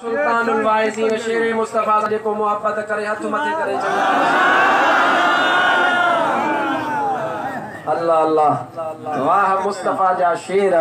سلطان الواعظين شير مصطفيٰ سان جيڪو محبت ڪري هٿ مٿي ڪري چوي الله الله واهه مصطفيٰ جا شير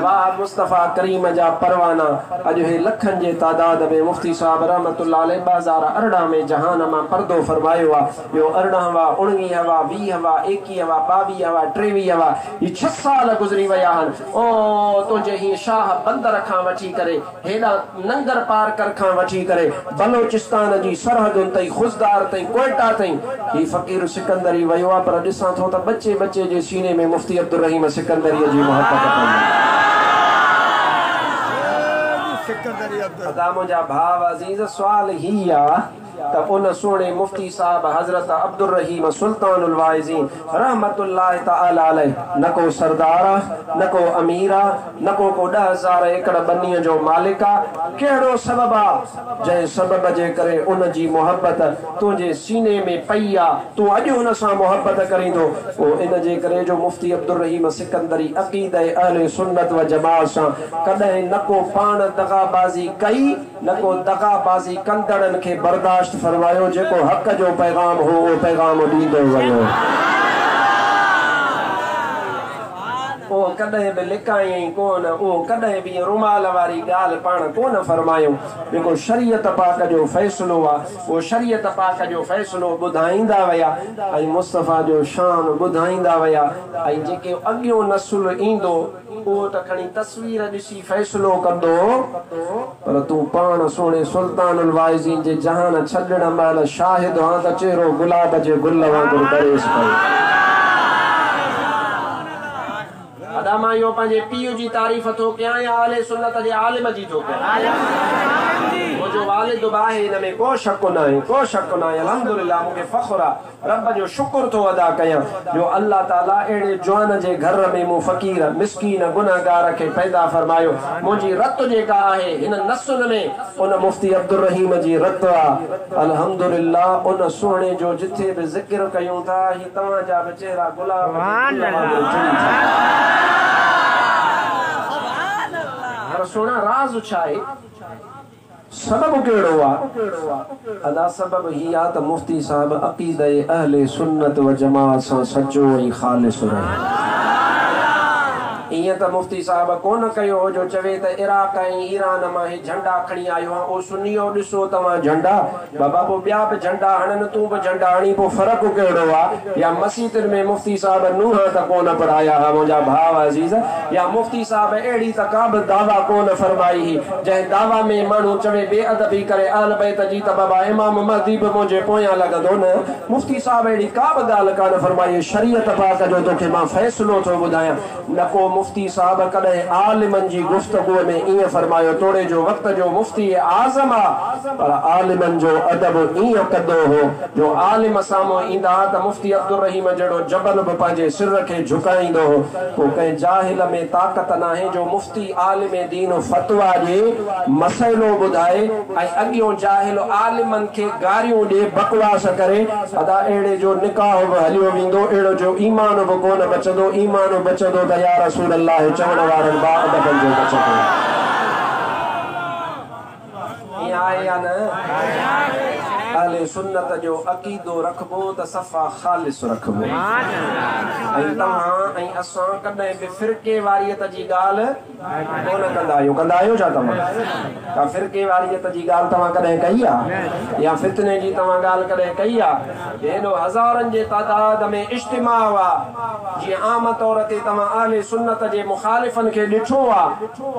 واهه مصطفيٰ ڪريم جا پروانا اڄ هي لکن جي تعداد ۾ مفتي صاحب رحمة الله عليه 2018 ۾ جهان مان پردو فرمايو آ. ٻيو 18 هئا، 19 هئا، 20 هئا، 21 هئا، 22 هئا، 23 هئا، هي 6 سال گذري ويا آهن. او تنهنجي هيء شاهه بندر کان وٺي ڪري هيڏانهن ننگر پارڪر کان وٺي ڪري بلوچستان جي سرحدن تائين، خضدار تائين، ڪوئيٽا تائين هي فقير سڪندري ويو آهي، پر ڏسان ٿو ته ٻچي ٻچي جي سيني ۾ مفتي عبدالرحيم سڪندريء جي محبت پئي آهي. ادا منهنجا ڀاء عزيز سوال هي آ. ته ان سهڻي مفتي صاحب حضرت عبدالرحيم سلطان الواعظين رحمة الله تعالٰي عليه نه ڪو سردار آ، نه ڪو امير آ، نه ڪو ڪو 10,000 ايڪڙ ٻنيء جو مالڪ آ، ڪهڙو سبب آ، جنهن سبب جي ڪري ان جي محبت تنهنجي سيني ۾ پئي آ، تون اڄ ان سان محبت ڪرين ٿو، اهو ان جي ڪري جو مفتي عبدالرحيم سڪندري عقيده اهل سنت و جماعت سان ڪڏهن نه ڪو پاڻ دغابازي ڪئي، نه ڪو دغا بازي ڪندڙن کي برداشت فرمايو، جيڪو حق جو پيغام هو اهو پيغام ڏيندو ويو. اهو ڪڏهن به لڪايائين ڪونه، اهو ڪڏهن به ائين رومال واري ڳالهه پاڻ ڪونه فرمايو. جيڪو شريعت پاڪ جو فيصلو آ، اهو شريعت پاڪ جو فيصلو ٻڌائيندا ويا ۽ مصطفيٰ جو شان ٻڌائيندا ويا ۽ جيڪي اڳيون نسل ايندو، اهو ته کڻي تصوير ڏسي فيصلو ڪندو، پر تون پاڻ سهڻي سلطان الواعظين جي جهان ڇڏڻ مهل شاهد هان ته چهرو گلاب جي گل وانگر ٻريس پيو. ادا مان اهو پنهنجي پيء جي تعريف ٿو ڪيان يا اهل سنت جي عالم جي ٿو ڪيان؟ منهنجو والد به آهي ان ۾ ڪو شڪ ناهي، ڪو شڪ ناهي، الحمدلله مون کي فخر آ. رب جو شڪر ٿو ادا ڪيان جو الله تعالي اهڙي جوان جي گهر ۾ مون فقير، مسڪين، گنهگار کي پيدا فرمايو. منهنجي رت جيڪا آهي هن نسل ۾ ان مفتي عبدالرحيم جي رت آ. الحمدلله ان سهڻي جو جٿي به ذڪر ڪيون ٿا هي توهان جا به چهرا گلاب جي گل وانگر ٽڙي ٿا. پر سهڻا راز ڇا آهي؟ سبب ڪهڙو آ؟ ادا سبب هي آ ته مفتي صاحب عقيده اهل سنت و جماعت سان سچو ۽ خالص رهيو. ائين ته مفتي صاحب ڪونه ڪيو هو جو چوي ته عراق ۽ ايران مان هي جهنڊا کڻي آيو آهيان او سنيو ڏسو توهان جهنڊا بابا پوء ٻيا به جهنڊا هڻن تون به جهنڊا هڻين پوء فرق ڪهڙو آ يا مسيتن ۾ مفتي صاحب نوحا ته ڪونه پڙهايا ها منهنجا ڀاء عزيز يا مفتي صاحب اهڙي ته ڪا به دعويٰ ڪونه فرمائي هئي جنهن دعويٰ ۾ ماڻهو چوي بي ادبي ڪري اهل بيت جي ته بابا امام مهدي به منهنجي پويان لڳندو نه مفتي صاحب اهڙي ڪا به ڳالهه ڪانه فرمائي شريعت پاڪ جو توکي مان فيصلو ٿو ٻڌايان نه ڪو مفتي صاحب ڪڏهن عالمن جي گفتگو ۾ ائين فرمايو توڙي جو وقت جو مفتي اعظم آ پر عالمن جو ادب ائين ڪندو هو جو عالم سامهون ايندا ها ته مفتي عبدالرحيم جهڙو جبل به پنهنجي سر کي جهڪائيندو هو. پوء ڪنهن جاهل ۾ طاقت ناهي جو مفتي عالم دين فتويٰ ڏئي، مسئلو ٻڌائي ۽ اڳيون جاهل عالمن کي گاريون ڏئي بڪواس ڪري. ادا اهڙي جو نڪاح به هليو ويندو، اهڙو جو ايمان به ڪونه بچندو، ايمان بچندو ته يا رسول الله چوڻ وارن باادبن جو بچندو. ائين آهي يا نه؟ اهل سنت جو عقيدو رکبو ته صفا خالص رکبو ۽ توهان ۽ اسان ڪڏهن به فرقي واريت جي ڳالهه ڪونه ڪندا آهيون. ڪندا آهيو ڇا توهان؟ ڪا فرقي واريت جي ڳالهه توهان ڪڏهن ڪئي آهي؟ يا فتني جي توهان ڳالهه ڪڏهن ڪئي آهي؟ هيڏو هزارن جي تعداد ۾ اجتماع آ، جيئن عام طور تي توهان اهل سنت جي مخالفن کي ڏٺو آ،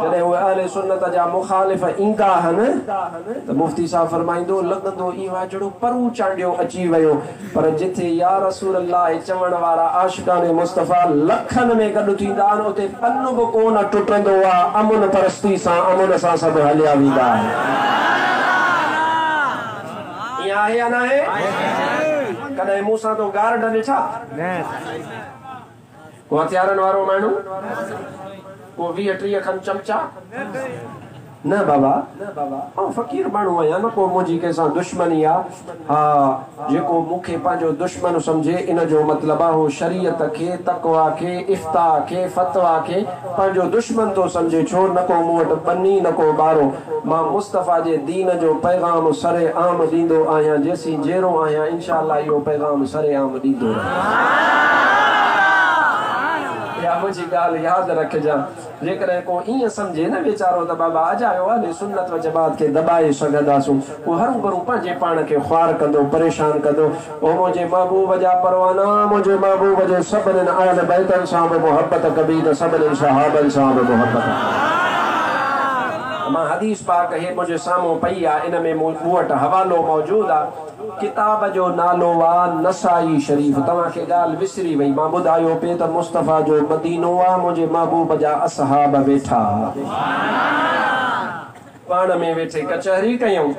جڏهن اهي اهل سنت جا مخالف ايندا هن ته مفتي صاحب فرمائيندو هو، لڳندو ايئن آهي جهڙو پرو چانڊيو اچي ويو، پر جٿي يا رسول الله چوڻ وارا عاشقان مصطفيٰ لکن ۾ گڏ ٿيندا آهن اتي پن به ڪو نه ٽٽندو آ، امن پرستي سان امن سان سڀ هليا ويندا آهن. ائين آهي يا ناهي؟ ڪڏهن مون سان تو گارڊ ڏٺا؟ ڪو هٿيارن وارو ماڻهو؟ ڪو 20 30 کن چمچا؟ نه بابا، آئون فقير ماڻهو آهيان، نه ڪو منهنجي ڪنهن سان دشمني آ. ها، جيڪو مون کي پنهنجو دشمن سمجهي، ان جو مطلب آ هو شريعت کي، تقويٰ کي، افتاء کي، فتويٰ کي پنهنجو دشمن ٿو سمجهي، ڇو نه ڪو مون وٽ ٻني نه ڪو ٻارو. مان مصطفيٰ جي دين جو پيغام سر عام ڏيندو آهيان، جيسين جيئرو آهيان انشاء الله اهو پيغام سر عام ڏيندو رهندس. اها منهنجي ڳالهه ياد رکجان. جيڪڏهن ڪو ائين سمجهي نه ويچارو ته بابا اجايو اهل سنت و جماعت کي دٻائي سگهنداسون، اهو هروڀرو پنهنجي پاڻ کي خوار ڪندو، پريشان ڪندو. او منهنجي محبوب جا پروانا! منهنجي محبوب جي سڀنين اهل بيتن سان به محبت ڪبي ته سڀنين صحابن سان به محبت ڪبي. مان حديث پاڪ هي منهنجي سامهون پئي آ، ان ۾ مون وٽ حوالو موجود آ. ڪتاب جو نالو آ نسائي شريف. توهان کي ڳالهه وسري وئي. مان ٻڌايو پئي ته مصطفيٰ جو مدينو آ، منهنجي محبوب جا اصحاب ويٺا. پاڻ ۾ ويٺي ڪچهري ڪيون.